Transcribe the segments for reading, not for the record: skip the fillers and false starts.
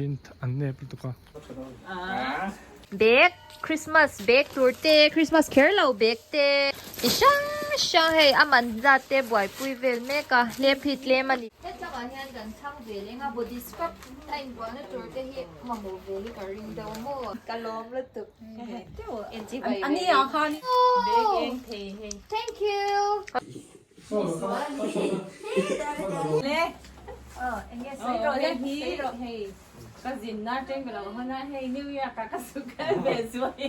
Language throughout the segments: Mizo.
An nep lutuk a. Bag, Christmas bag tur te, Christmas kher lo bag te chi hrang hrang hei a man zat te buaipui vel mek a, hlep hi tlem a ni. Hetlangah hian kan chhang ve leng a, body scrub a inbualna tur te hi mamawh ve hi ka ring deuh maw? Ka lawm lutuk Thank you. Ka zinna teng ka lo hawn a, hei New York ah ka su kal ve zuai.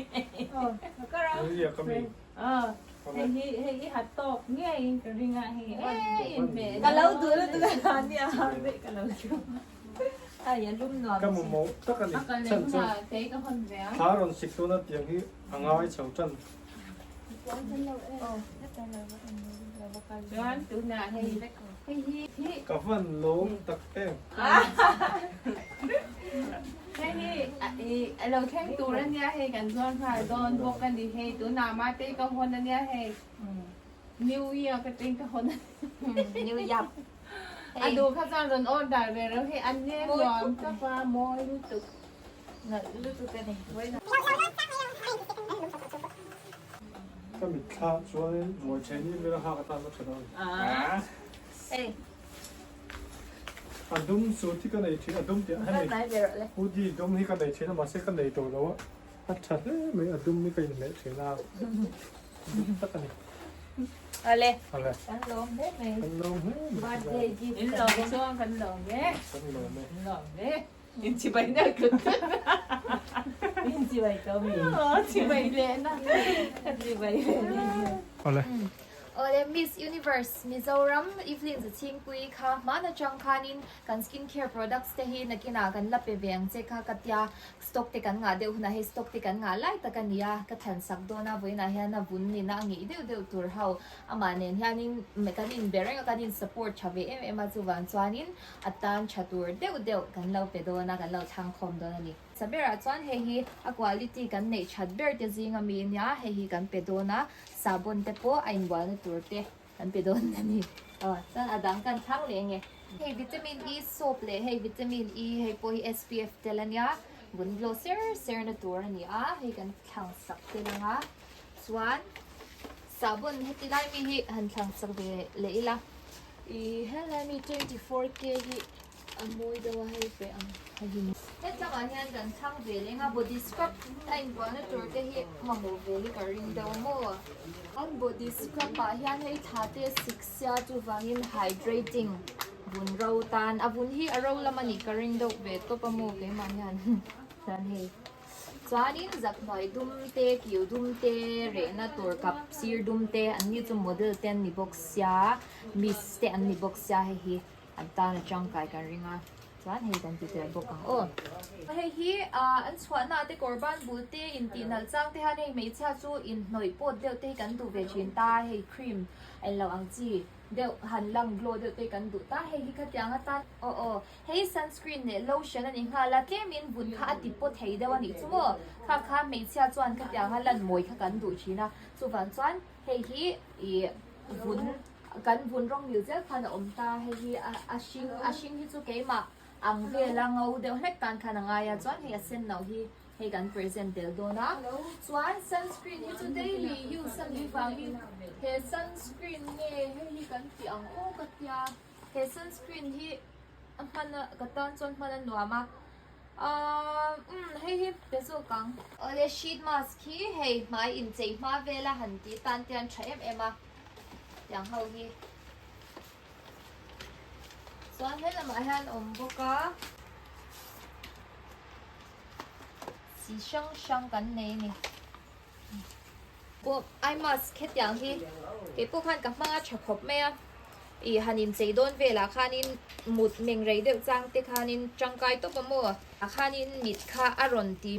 New York a mi? Aw, hei hi hei i ha tawk ngeiin ka ring a, hei e inhmeh Ka lo duh lutuk a nia hei ka lo duh a, a lum nuam Ka mamawh tak a ni, chhan chu thla rawn sik dawn a tiang hi a ngai chho tan. Chuan tunah hei hei hi Ka van lawm tak em. Hei hi i lo thleng tur a nia hei kan zuar nghal dawn bawk a ni hei tunah mate ka hawn a nia hei New Year ka teng ka hawn a ni New Year A duh kha chuan rawn order ve reuh hei an nem nuam tawp a mawi lutuk. Nalh lutuk a ni. Ka mitthla chuanin mawi theini mila hak atan a tha dawn. Hei. A dum suit hi ka nei thin, a dum tih ah hemi hoodie dum hi ka nei thin a mahse ka nei tawh lo a, a tha hle mai a dum hi ka inhmeh thin a, dum tak a ni. Awle. Awle. Kan lawm hle mai. Kan lawm hle mai. Birthday gift. In lawm chuan kan lawm e. Kan lawm e. In lawm e. In chibai na tlut tlut. In chibai to mi. Aw chibai leh na. Ka chibai leh na. Awle. Awle Miss Universe Mizoram Evelyn Zachhingpui kha hman atang khanin kan skin care products te hi nakinah kan la pe ve ang che kha ka tia stock te kan ngah deuh hunah hei stock te kan ngah lai tak a nia ka than sak dawn a vawiinah hian a vun nina a ngeih deuh deuh tur ho amah nen hianin kan in be reng a kan in support tha ve em em a chuvang chuanin A tan tha tur deuh deuh kan lo pe dawn a, kan lo thlang khawm dawn a ni. Sa berah chuan hei hi a quality kan neih that ber te zinga mi nia, hei hi kan pe dawn a, sabun te pawh a inbualna tur te kan pe dawn a ni. Aw, chuan a dang kan thlang leh nge. Hei vitamin E soap leh hei vitamin E hei pawh hi SPF tel a nia, vun glow ser ser na tur a ni a, hei kan thlang sak tel ang a, chuan sabun heti lai mi hi han thlang sak ve leh ila. I helai mi 24K hi a mawi deuh a hei pe ang a him. Hetlangah hian kan chhang ve leng a body scrub a inbualna tur te hi mamawh ve hi ka ring deuh maw. An body scrub ah hian hei thla te sik sia chuvangin hydrating vun ro tan a vun hi a ro lam a nih ka ring deuh ve tawp a maw keimah hian chuan hei. Chuanin zakhnuai dum te, kiu dum te, rehna tur kap sir dum te an ni chu model te an ni bawk sia, miss te an ni bawk sia hei hi an tan a tangkai kan ring a, chuan hei kan ti tel bawk ang aw. Hei hi ah an chhuahna te kawr ban bul te intih nalh chang te hian hei hmeichhia chu inhnawih pawt deuh te hi kan duh ve thin ta, hei cream englo ang chi deuh han lang glow deuh te hi kan duh ta, hei hi khatiang atan aw aw. Hei sunscreen leh lotion a ni nghal a, tlemin vun kha a ti paw thei deuh a nih chu maw? Kha kha hmeichhia chuan khatianga lan mawi kha kan duh thin a, chuvang chuan hei hi ih vun kan vun rawng mil zel khan a awm ta, hei hi a hring a hring hi chu keimah ang vela ngo deuh hlek tan khan a ngai a, chuan hei a sen no hi hei kan present tel dawn a, chuan sunscreen hi chu daily use a nih vangin he sunscreen nge hei hi kan tih ang aw ka tia. He sunscreen hi a hman a ka tan chuan hman a nuam a ahh umm hei hi pe zawk ang. Awle sheet mask hi hei hmai inchei hma vela han tih tan te hian tha em em a tiang ho hi chuan he lamah hian awm bawk a chi hrang hrang kan nei a ni. Pawh eye mask hetiang hi keipawh khan ka hmang a tha khawp mai a ih han inchei dawn velah khanin mut meng rei deuh chang te khanin tangkai tawp a maw ah khanin mit kha a rawn ti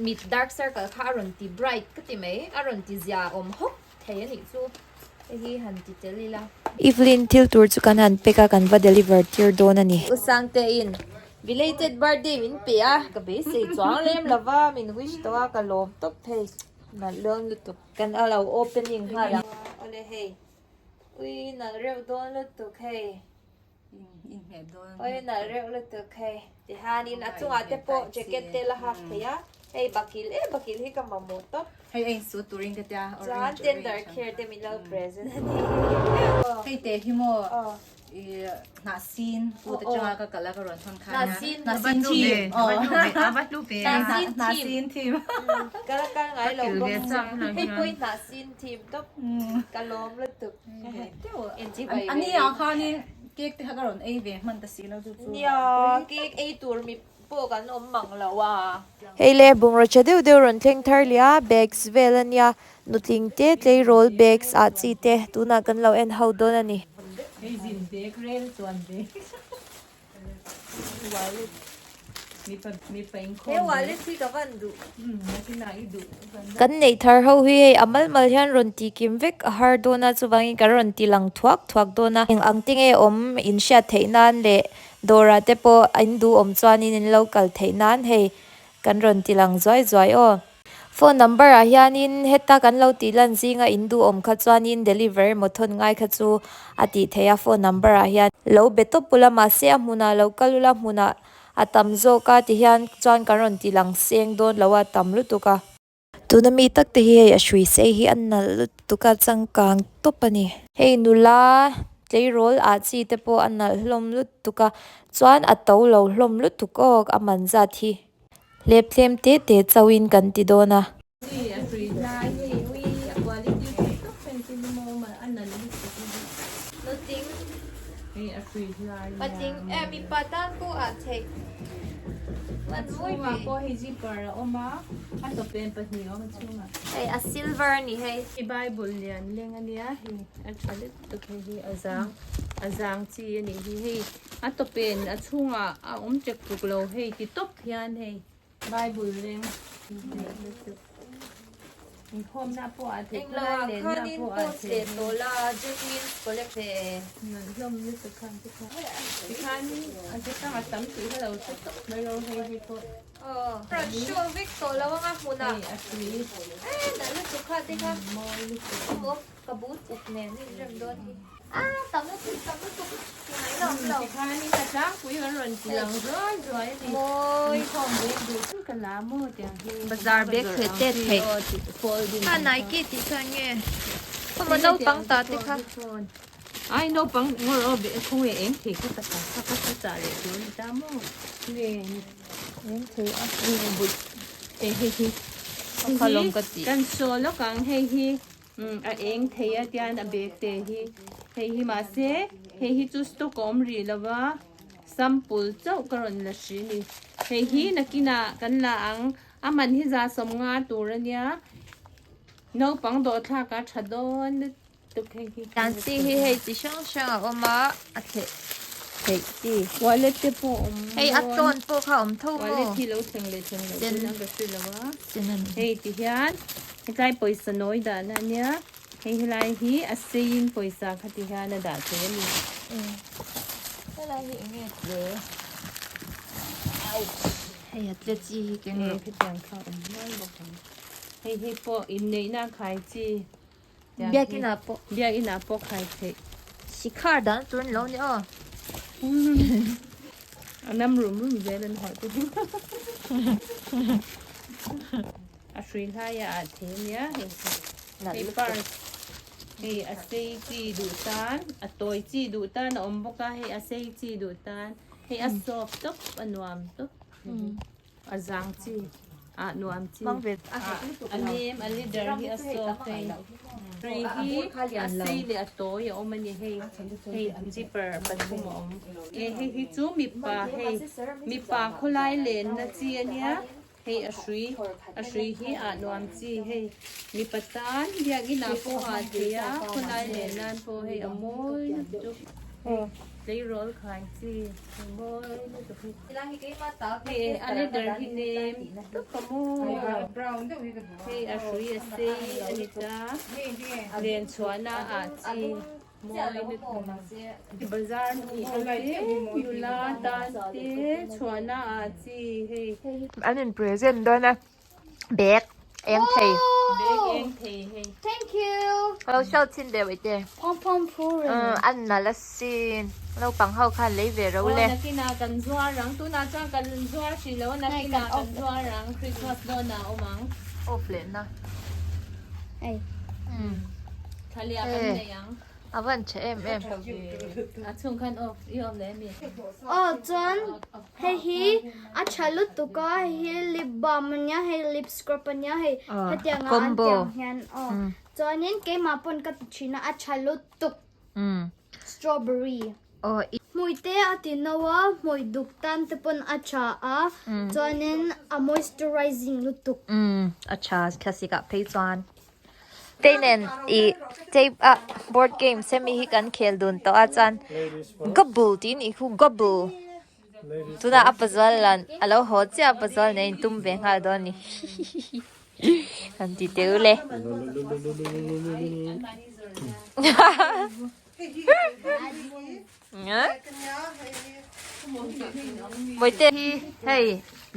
mit dark circle kha a rawn ti bright ka ti mai a rawn ti zia awm hawk thei a nih chu hei hi han ti tel ila. Evelyn thil tur chu kan han pack a kan va deliver tir dawn a ni. Usangte in Belated birthday min pe a, ka beisei chuang lem lova min wish tawh a ka lawm tawp thei nalh dawn lutuk kan a lo opening nghal ang. Awle hei ui nalh reuh dawn lutuk hei. inhmeh dawn. Oi nalh reuh lutuk hei. Tihianin a chungah te pawh jacket te la hak thei a, hei bakil e bakil hi ka mamawh tawp. Hei a insut turin ka tia orange Chuan tender care te min lo present a ni. Hei te hi maw i hnahsin pu te chunga ka kal a ka rawn thawn khan a. Hnahsin thim hnahsin thim ka la kal ngai lo bawk hei pawh hi hnahsin thim tawp ka lawm lutuk. A ni ah khanin cake te kha ka rawn ei ve hman ta si lo chu chu. Nia cake ei tur mi pawh kan awm mang lo a. Hei le bungraw tha deuh deuh rawn thleng thar leh a bags vel a nia nutling te tleirawl bags ah chi te tunah kan lo en ho dawn a ni. Hei zin bag rel chuan bag. He wallet hi ka van duh. Kan neih thar ho hi hei a mal mal hian rawn tih kim vek a har dawn a, chuvangin kan rawn ti lang thuak thuak dawn a. Eng ang te nge awm in hriat theih nan leh dawrah te pawh in duh awm chuanin in lo kal theih nan hei kan rawn ti lang zuai zuai aw. Phone number ah hianin heta kan lo tih lan zinga in duhawm kha chuanin deliver emaw thawn ngai kha chu a tih theih a phone number ah hian lo be tawp ula mahse a hmunah lo kal ula hmunah a tam zawk a ti hian chuan kan rawn ti lang seng dawn lo a tam lutuk a. Tuna mi tak te hi hei a hrui sei hi a nalh lutuk a changkang tawp a ni. Hei nula tleirawl ah chi te pawh a nalh hlawm lutuk a chuan a to lo hlawm lutuk awk a man zat hi. Hlep tlem te te chauhin kan ti dawn a. Nutling patling eh mipa tan pawh ah theih hei a silver a ni hei. Bible lian leng a nia hei a tha lutuk hei hi a zang a zang chi a nih hi hei. A tawpen a chhungah a awm tek tuk lo hei ti tawp hian hei Bible leng inkhawmna pawh a theih Englo ah khanin post leh tawh la Jacqueline collect Nalh hlawm lutuk khan te kha tikhan a che tang a tam tih kha lo hre tawp mai lo hei hei pawh Aw rawn show vek tawh lo anga hmunah hei a tui e nalh lutuk kha te kha mawi lutuk awm awm. Ka but uk nen in rem dawn hi. A tam lutuk tam lutuk tunah in a awm lo. Tikhanin a tlangpui kan rawn ti lang zuai zuai a ni. Mawi. Inkhawm bag duh chu ka la maw tiang hi. Bazar bag theh tet theih. Kha Nike tih kha enge? Khawmaw naupang ta te kha. Ai naupang ngawr aw bag khawnge eng thei kha ka ta kha ka ka chah leh tur a ni ta maw. Nge eng thei a. Hei hei hi. Kha lawm ka tih. Kan saw lawk ang hei hi. A eng thei a tian a bag te hi hei hi mahse hei hi chu stock a awm rih lo va sample chauh ka rawn la hri a ni hei hi nakinah kan la ang a man hi za sawmnga tur a nia naupang dawhthlak a tha dawn lutuk hei hi. Tansi hi hei chi hrang hrang a awm a a thleh theih chi. Wallet te pawh awm Hei a tlawn pawh kha a awm tho maw? Wallet hi lo thleng leh thleng loh chu ka hre lo a. Hei ti hian hetlai pawisa nawi dahna a nia hei helai hi a seiin pawisa kha ti hian a dah thei a ni. Helai hi enge tle? Hei a tle chi hi keng rawh. Hetiang kha a awm nual bawk ang. Hei hi pawh inneihna a khai chi. Biakinah pawh. Biakinah pawh khai theih. Shikhar dan tur ni lo ni aw. A nam rum rum zel an haw te hi. A hrui hlai a ah thei ania hei hei purse hei a sei chi duh tan a tawi chi duh tan a awm bawk a hei a sei chi duh tan hei a soft tawp a nuam tawp a zang chi ah nuam chi a nem a leader hi a soft hei hrui hi a sei leh a tawi a awm a ni hei hei zipper pathum a awm e hei hi chu mipa hei mipa khawlai lenna chi a nia hei a hrui a hrui hi ah nuam chi hei mipa tan biakin ah pawh a thei a khawlai len nan pawh hei a mawi lutuk hei tleirawl khai chi a mawi lutuk hei hei a leather hi nem tawp a mawi hei a hrui a sei a ni ta len chhuahna ah chi mawi lutuk bazar hmuh ho te nula tan te chhuahna ah chi hei An in present dawn a bag. Eng thei. Bag eng thei hei. Thank you. Lo show chin deuh i te. Pom pom phu reng. Umm an nalh asin. Naupang ho khan lei ve ro le. Aw nakinah kan zuar ang. Tunah chuan kan zuar hrih lo a nakinah kan zuar ang. Christmas dawnah a awm ang. Off leh na. Hei. Umm. Thalia kan nei ang. A van tha em em. A chhung khan off i off leh ami? Aw chuan hei hi a tha lutuk a hei hi lip balm ania hei lip scrub ania hei hetiang a an tiang hian aw chuanin keimah pawn ka ti thin a a tha lutuk strawberry hmui te a ti no a hmui duk tan te pawn a tha a chuanin a moisturizing lutuk. A tha thlasik ah phei chuan. Tei nen i tape a board games hemi hi kan khel dun tawh a chuan gobble tiin i khu gobble tunah a pazual lan a lo haw chiah a pazual nen a intum ve nghal dawn a ni kan ti teu le. Mawite hi hei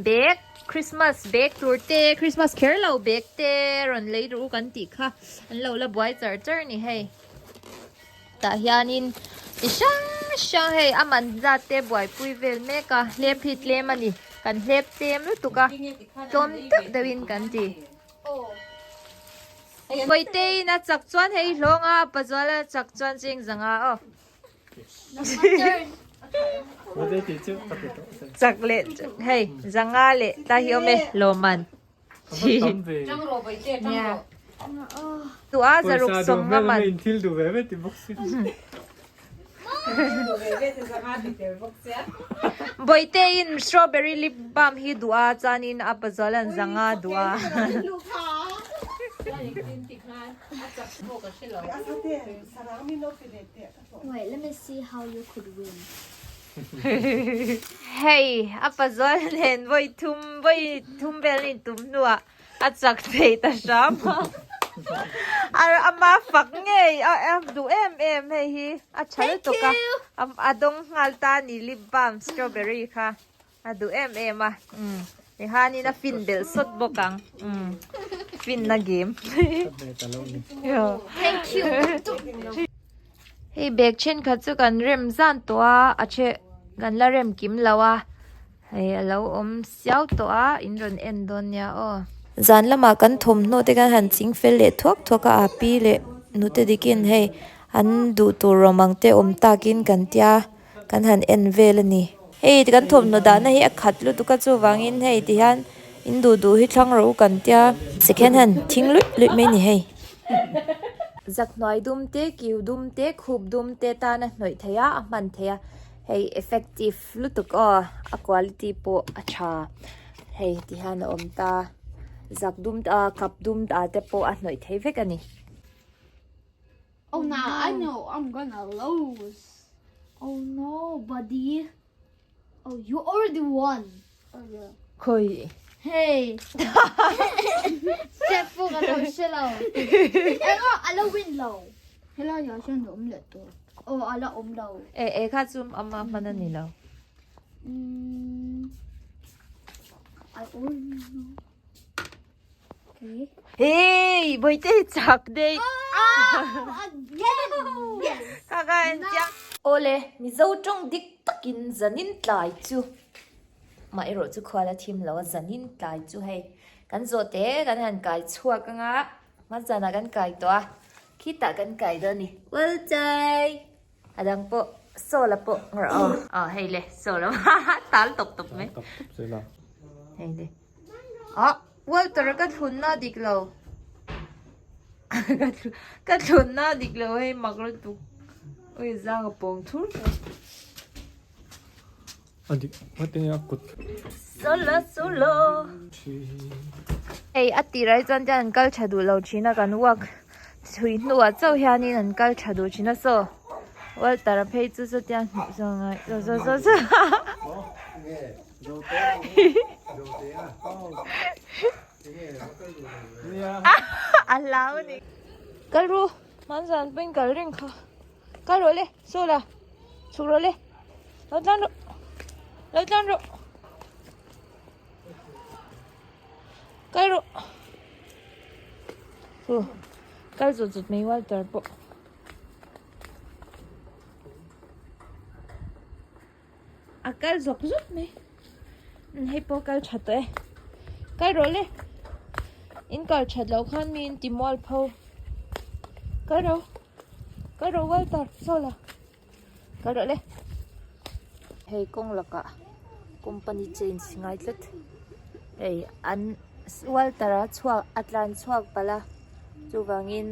bag Christmas bag tur te Christmas kher lo bag te rawn lei duh u kan tih kha an lo la buai char char a ni hei tah hianin ti hrang hrang hei a man zat te buaipui vel mek a hlep hi tlem a ni kan hlep tlem lutuk a tlawm deuh deuhin kan ti. Mawitein a chak chuan hei hlawng a, Pazuala chak chuan cheng zanga aw. Chak leh hei zanga leh ta hi awm e lawman. Duh a zaruk sawm nga man. Bawitein strawberry lip balm hi duh a chuanin a pazualan zanga duh a. Hei a pazual nen vawi thum vawi thum vel a intum hnuah A chak thei ta hram a, ama fak ngei a duh em em hei hi a tha lutuk a, a dawng nghal ta a ni lip balm strawberry kha a duh em em a, tihianin a fin belh sawt bawk ang, finna game. Hei bag thenkhat chu kan rem zan tawh a, a then kan la rem kim lo a. Hei a lo awm siau tawh a, in rawn en dawn nia aw. Zan lamah kan thawmhnaw te kan han ching fel leh thuak thuak a, pi leh nute dikin hei an duh tur rawmang te awm takin kan tia kan han en vel a ni. Hei kan thawmhnaw dahna hi a khat lutuk a chuvangin hei tihian in duh duh hi thlang rawh u kan tia second hand thing luih luih mai a ni hei. Zakhnuai dum te, kiu dum te, khup dum te tan a hnawih theih a, a hman theih a, hei effective. Lutuk aw a quality pawh a tha hei ti hian a awm ta zak dum ah kap dum ah te pawh a hnawih thei vek a ni. Oh nah I know I'm gonna lose oh no buddy oh you already won oh yeah Khawi hey step pawh ka lo hre lo engah a la win lo helai ah hian a awm leh tawh. Aw a la awm lo. E e kha chu ama hman a ni lo. Umm I already know. Okay. Hey, boite chak dei. Ah, again. Yes. Kha kha en chiang. Awle, Mizo tawng dik takin zanin tlai chu mah erawh chu khual a thim lo a zanin tlai chu hei kan zawh te kan han kai chhuak anga hmanzanah kan kai tawh a. Khitah kan kai dawn a ni. Walchai! A dang pawh Sawla pawh ngawrh aw. Aw hei le Sawla tal tawp tawp mai. Tawp tawp zel a. Hei le. Ah Walter ka thlunna a dik lo. Ka thlunna a dik lo hei mak lutuk. Ui zang a pawng thur thur. A dik hmate a kut. Solo solo. Hei a tirah hi chuan an kal tha duh lo thin a kan walk chhui hnuah chauh hianin an kal tha duh thin a saw Walter a phei chu chutia hmuh zawng a zo zo zo zo a hlau a ni. Kal ru hmanzan pawhin kal reng kha. Kal rawh le, saw la, chhuk rawh le, lo tlan rawh, lo tlan rawh, kal rawh. Chu kal zut zut mai Walter pawh. A kal zawk zawk mai. Hei pawh kal tha tawh e. Kal rawh le. In kal that loh khan mi in ti mual pho. Kal rawh. Kal rawh Walter saw la. Kal rawh le. Hei kawng lakah company change ngai tlat. Hei an Walter a chhuak a tlan chhuak palh a chuvangin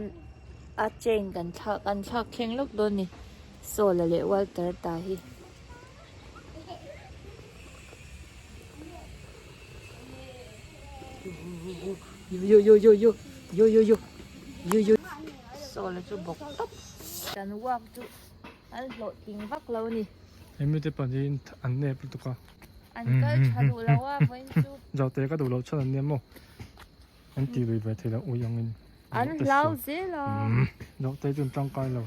a chain kan thlak an thlak thleng lawk dawn a ni. Sawla leh Walter ta hi. Yo yo yo yo yo yo yo yo yo Sawla chu bawk tawp. Kan walk chu an hlawhtling vak lo a ni. Hemi te pahnihin an nep lutuk a. An kal tha duh lo a vawiin chu. Zote ka duh loh chhan an nia maw. An ti lui ve thei lo ui angin. An hlau zel a. Zote chu an tangkai lo.